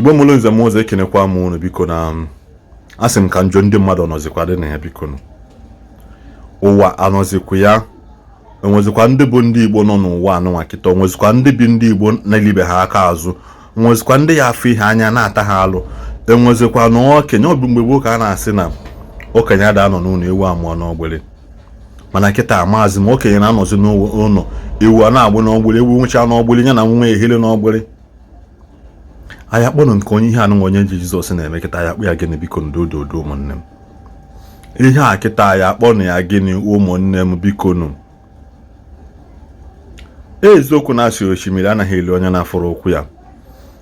Igbo mụrụ nze m ụzọ, ekenekwa m unu. Biko, na asị m ka njọ ndị mmadụ ọnọzikwa dị na ya. Biko nụ, ụwa anọzikwa ya, enwezikwa ndị bụ ndị Igbo nọ n'ụwa anụnwa kịta, onwezikwa ndị bi ndị Igbo na-elibe ha aka azụ, onwezikwa ndị ya afọ ihe anya na-ata ha alụ, enwezikwa na okenye. Ọ bụ mgbe gboo ka a na-asị na okenye ada anọ n'ụlọ, ewu amụọ n'ọgbịrị. Mana kịta, maazị ma okenye na-anọzi n'ụlọ, ewu a na-agbụ n'ọgbịrị, ewu nwụcha n'ọgbịrị, ya na nwa ehele n'ọgbịrị. Anyị akpọnụ nke onye ihe anụnwa onye ji Jizọs na-eme kịta, ya akpụ ya gịnị? Biko, ndododo, ụmụnne m, ihe a kịta ya akpọnụ ya gịnị? Ụmụnne m, biko nụ, eziokwu na-asị osimiri anaghị eli onye na-afụrụ ụkwụ ya,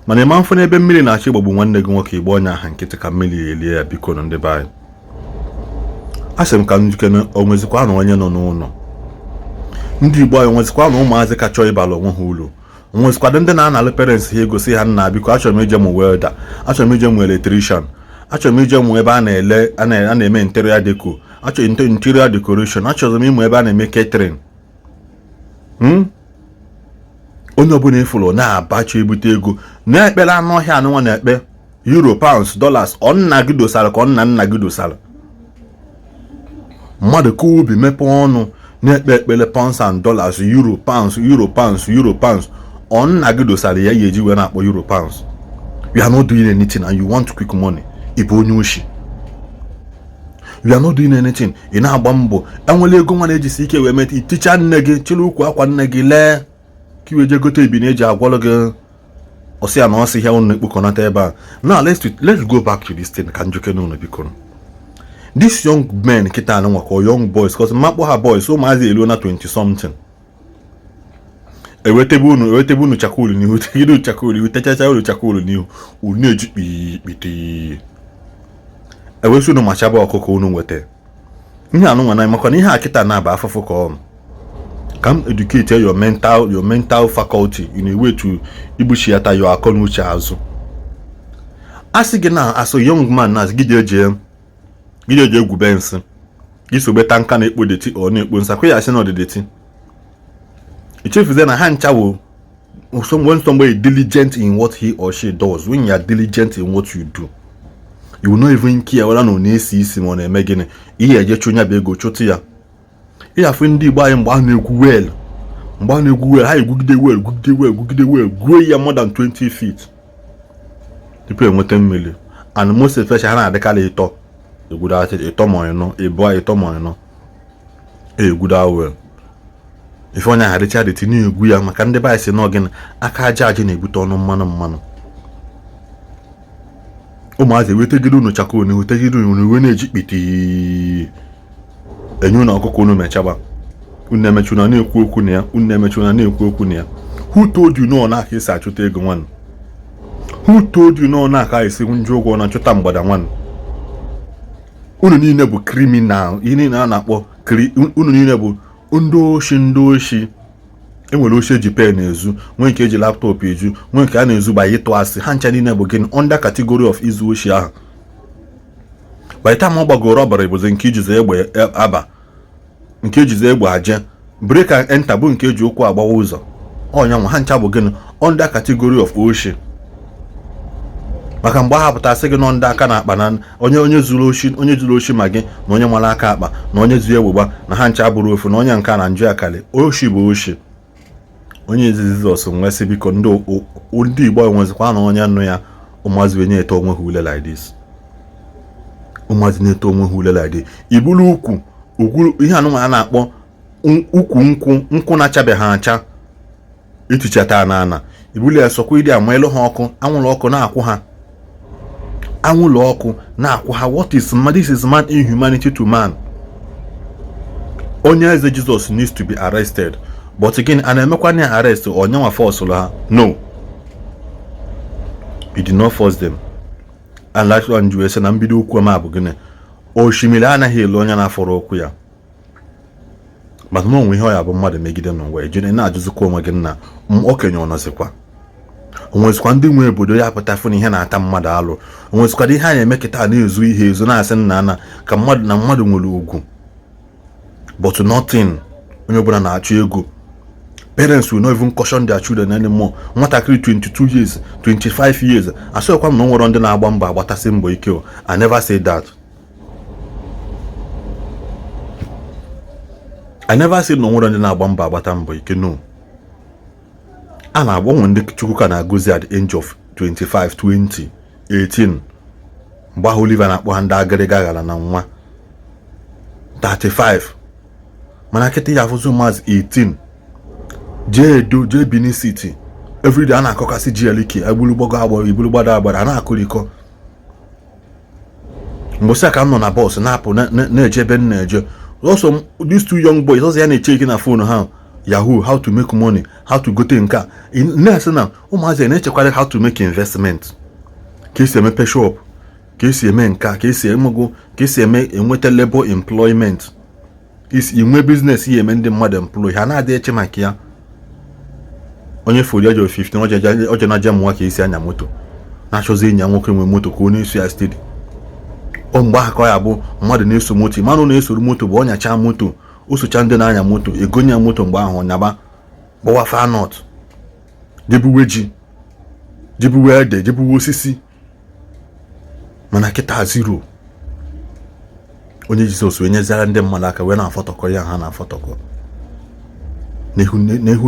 mana ịma mfụ n'ebe mmiri na-achọ ịgbagbu nwanne gị nwoke, igbe onye aha nkịtị ka mmiri elie ya. Biko nụ, ndị be anyị, asị m ka m jikene, onwezikwa na onye nọ n'ụlọ ndị Igbo anyị, onwezikwa na ụmụazị ka chọọ ịbala onwe ha uru, onwezikwado ndị na-analụ parents ha egosi ha, "Nna, biko, achọrọ m ije mụ welder, achọrọ m ije mụ electrician, achọrọ m ije mụ ebe a na-ele a na-eme interior deco, achọrọ interior decoration, achọrọ m ịmụ ebe a na-eme catering." Onye ọbụla ịfụrụ na-abacha ebute ego na-ekpere anụ ọhịa anụnwa na-ekpe euro, pounds, dollars, ọ nna gị dosara ka ọ nna nna gị dosara. Mmadụ ka obi mepee ọnụ na-ekpe ekpere pounds and dollars, euro, pounds, euro, pounds, euro, pounds, ọ nna gị dosara ya ya eji wee na-akpọ euro, pounds? You are not doing anything and you want quick money. Ị bụ onye oshi. You are not doing anything, ị na-agba mbọ enwela ego nwa na-ejisi ike wee meta iticha nne gị, chịrị ukwu akwa nne gị lee ka iwe jee gote ebi na-eji agwọrọ gị ọsị ya na ọsị ihe unu na-ekpokọnata ebe a. Now let's go back to this thing ka njoke n'ụlọ. Biko, this young men kịta anụnwa ka young boys, cause mmakpọ ha boys, ụmụazị eluo na 20 something, ewetebe unu charcoal n'ihu, tegide charcoal ihu, techacha unu charcoal n'ihu, unu na-eji kpikpiti ewesi unu machaba ọkụkọ unu nweta ihe anụnwa na makwa na ihe a kịta na-aba afụfụ ka ọ ka m educate your mental faculty in a way to igbuchiata your akọ na uche azụ. A sị gị na as a young man na gị eje egwube nsị gị sobe tanker na-ekpo dirty, ọ na-ekpo nsị akwa ya asị na ọdị dirty. Ichefuzie na ha ncha wo. When somebody diligent in what he or she does, when you are diligent in what you do, you will not even care whether na ọ na-esi isi ma ọ na-eme gịnị. Ihe eje chụ ya bụ ego, chụtụ ya. Ịghafụ ndị Igbo anyị, mgbe a na-egwu well, mgbe a na-egwu well, ha egwugide well, gwugide well, gwugide well, gwuo ya more than 20 feet tupu enweta mmiri. And most especially, ha na-adịkarị ịtọ egwudo, ịtọ ma ịnọ, ịbụọ, ịtọ ma ịnọ egwudo well. Ife onye ahụ adịcha dịtị na-egwu ya, maka ndị be anyị si na gịnị, aka aja aja na-ebute ọnụ mmanụ mmanụ. Ụmụazị ewetegide unu charcoal, ewetegide unu iwe na-eji kpiti enye unu ọkụkọ unu mechaba. Unu emechi unu na-ekwu okwu na ya, unu emechi unu na-ekwu okwu na ya. Who told you no na aka esi achụta ego nwanne? Who told you no na aka esi njụ ụgwọ na nchụta mgbada nwanne? Unu niile bụ criminal. Ihe niile a na-akpọ unu niile bụ ndị oshi, ndị oshi. Enwere oshi eji pen ezu, nwee nke eji laptop eju, nwee nke a na-ezu by ịtụ asị. Ha ncha niile bụ gịnị? Under category of izu oshi ahụ. By the time ọ gbagoro robbery, bụzi nke ijizi egbe aba, nke ejizi egbe aje break and enter, bụ nke eji ụkwụ agbawa ụzọ ọnyanwa. Ha ncha bụ gịnị? Under category of oshi. Maka mgbe a hapụta sị gị nọ ndị aka na akpa na onye zuru oshi, onye zuru oshi ma gị na onye mara aka akpa na onye zuru egbe gba na ha ncha bụrụ ofu na onye nke na njụ akali. Oshi bụ oshi. Onye ezi Jizọs nwee sị, biko, ndị Igbo nwezikwa na onye nụ ya. Ụmụazị wee na-eto onwe ha ule like this, ụmụazị na-eto onwe ha ule like this. Ibulu ukwu ugwu ihe anụnwa a na-akpọ ukwu nkwụ, nkwụ na-achabeghị acha, itichata na ana ibulu ya, sọkwa ịdị ama elu ha ọkụ, anwụrụ ọkụ na-akwụ ha, anwụrụ ọkụ na-akwụ ha. What is this? Is man inhumanity to man. Onye eze Jizọs needs to be arrested. But gịnị a na-emekwa ya arrest? Onye nwa force ha? No, he did not force them. And last one ji wee sị na mbido okwu ma bụ gịnị? Osimiri anaghị elu onye na-afọrọ okwu ya. Mana na onwe ihe ọ ya bụ mmadụ megide n'ụwa, ejiri na-ajụzikwa onwe gị nna okenye, ọ nọzikwa, onwezikwa ndị nwe obodo ya pụta fụ na ihe na-ata mmadụ alụ, onwezikwara ihe a na-eme kịta na-ezu ihe ezu, na-asị nna na ka mmadụ na mmadụ nwere ugwu, but nothing. Onye ọbụla na-achọ ego. Parents will not even caution their children anymore. Nwatakịrị 22 years, 25 years, asịkwa m na o nwere ndị na-agba mbọ, agbatasị mbọ ike o. I never say that. I never say na o nwere ndị na-agba mbọ, agbata mbọ ike. No, a na-agbanwe ndị Chukwu ka na-agọzi at the age of 25, 20, 18. Mgbe ahụ Oliver na-akpọ ha ndị agịrịga ghara na nwa 35. Mana kịta ya afụzi ụmụazị 18 jee Edo, jee Benin City, everyday a na-akọkasị GLK, egburu gbago agbara, iburu gbada agbara, a na-akụrikọ. Mbọsị a ka m nọ na bus na-apụ na-eje ebe m na-eje, also these two young boys ọzọ ya na-echeki na phone ha Yahoo, how to make money, how to gote nke a. Na-asị na ụmụazị na-echekwara how to make investment, ka esi emepe shop, ka esi eme nke a, ka esi emego, ka esi eme enweta labor employment, isi inwe business ya eme ndị mmadụ employ. Ha na-adị eche maka ya. Onye fori ejo 15 oje na jem nwa ka esi anya moto, na-achọzi enyi ya nwoke nwe moto ka ọ na-eso ya steady. Ọ mgbe ahụ ka ọ ya bụ mmadụ na-eso moto, mmanụ na-esoro moto bụ ọnyacha moto, o socha ndị na-anya moto, egonye ya moto. Mgbe ahụ ọnyaba gbawa far north, jebuwe ji, jebuwe ede, jebuwe osisi. Mana kịta zero. Onye Jizọs wee nyezara ndị mmadụ aka wee na-afọtọkọ ya, ha na-afọtọkọ n'ihu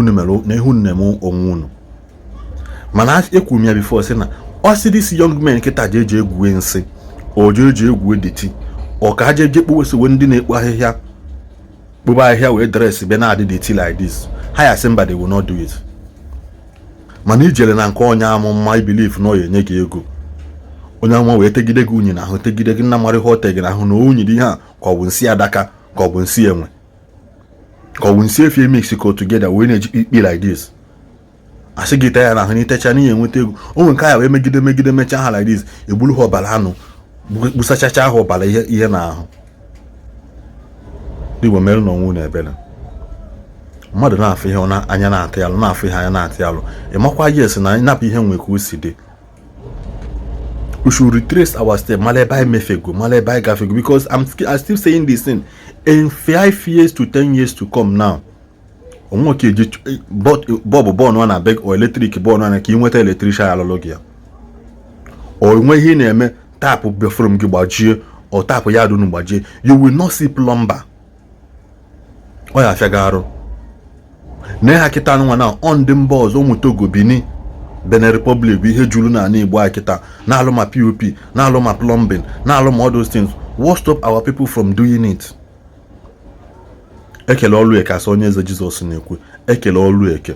nne m onwe unu. Mana ekwuru m ya before, sị na ọ sị this young men kịta je eji egwuwe nsị, o je eji egwuwe dirty, ọ ka je je kpowesowe ndị na-ekpo ahịhịa, kpobe ahịhịa wee dress bịa na-adị dirty like this, ha ya sị mba, they will not do it. Mana ijere na nke onye amụma, I believe na ọ ya enye gị ego, onye amụma wee tegide gị unyi n'ahụ, tegide gị nna mara ihe ọ tege n'ahụ na unyi dị ihe a, ka ọ bụ nsị adaka, ka ọ bụ nsị enwe, ka ọ bụ nsị efi mix ko together wee na-eji ikpi like this, asị gị tee ya n'ahụ na itecha n'ihe enweta ego. O nwere nke ya wee megide megide mechaa ha like this, egburu ha ọbara anụ, gbusachacha ha ọbara ihe ihe n'ahụ. Igbo mere na onwe na ebere mmadụ na-afụ ihe anya na-atụ ya alụ, na-afụ ihe anya na-atụ ya alụ. Ị makwa, yes, na ịnapụ ihe nwe ka o si dị. We should retrace our step, mara ebe anyị mefego, mara ebe anyị gafego, because I'm still saying this thing: in 5 years to 10 years to come now, onwe ka eji bulb bọọlụ na beg or electric bọọlụ na ka ị nweta electrician alụlụ gị ya. O nwe ihe ị na-eme, tap bathroom gị gbajie, ọ tap ya dunu gbajie, you will not see plumber. Ọ ya afịa gị arụ na ha kịta nwa na ọ ndị mba ọzọ, ụmụ Togo, Benin, Benin Republic bụ ihe juru n'ala Igbo a kịta, na-alụ ma POP, na-alụ ma plumbing, na-alụ ma all those things. What stop our people from doing it? Ekele ọlụ eke, asị onye eze Jizọs na-ekwu ekele ọlụ eke,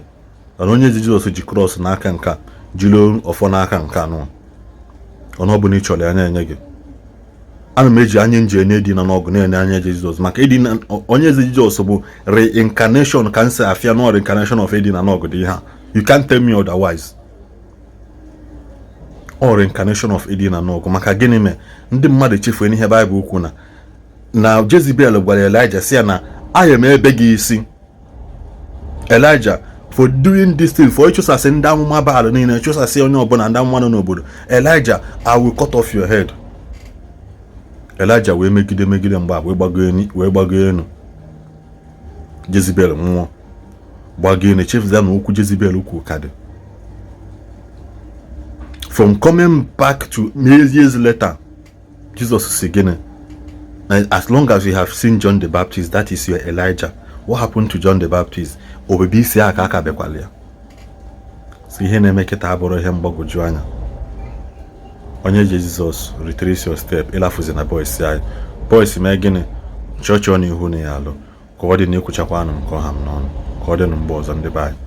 mana onye eze Jizọs ji cross n'aka nka, jiri ọfọ n'aka nke anụ ọnụ ọ bụla ị chọrọ ya na-enye gị. Ana m eji anya nji ene dị na n'ọgụ na-ene anya eze Jizọs, maka ịdị na onye eze Jizọs bụ reincarnation ka nsị afịa no reincarnation of ịdị na n'ọgụ dị ha. You can't tell me otherwise. Ọ reincarnation of ịdị na n'ọgụ. Maka gịnị mee ndị mmadụ echefue n'ihe Baịbụl kwu na Jezebel gwara Elijah, sị ya na aya m ebe gị isi, Elijah, for doing this thing, for ịchụsasị ndị amụma Baal niile, chụsasị onye ọbụla ndị amụma nọ n'obodo. Elijah, I will cut off your head. Elijah wee megide megide mgbe a wee gbago enu, wee gbago enu. Jezebel nwụọ, gbago enu, echefuza na okwu Jezebel kwu ka dị. From coming back to years later, Jesus si gịnị? As long as you have seen John the Baptist, that is your Elijah. What happened to John the Baptist? Obibi isi aka aka bịakwala ya. So ihe na-eme kịta abụrụ ihe mgbagwoju anya. Onye ji Jizọs, retrace your step. Ịlafuzi na boys anyị, boys mee gịnị? Chọọchị ọ n'ihu na ya alụ ka ọ dị na ekwuchakwa anụ nke ọha m n'ọnụ, ka ọ dị na mgbe ọzọ, ndị be anyị.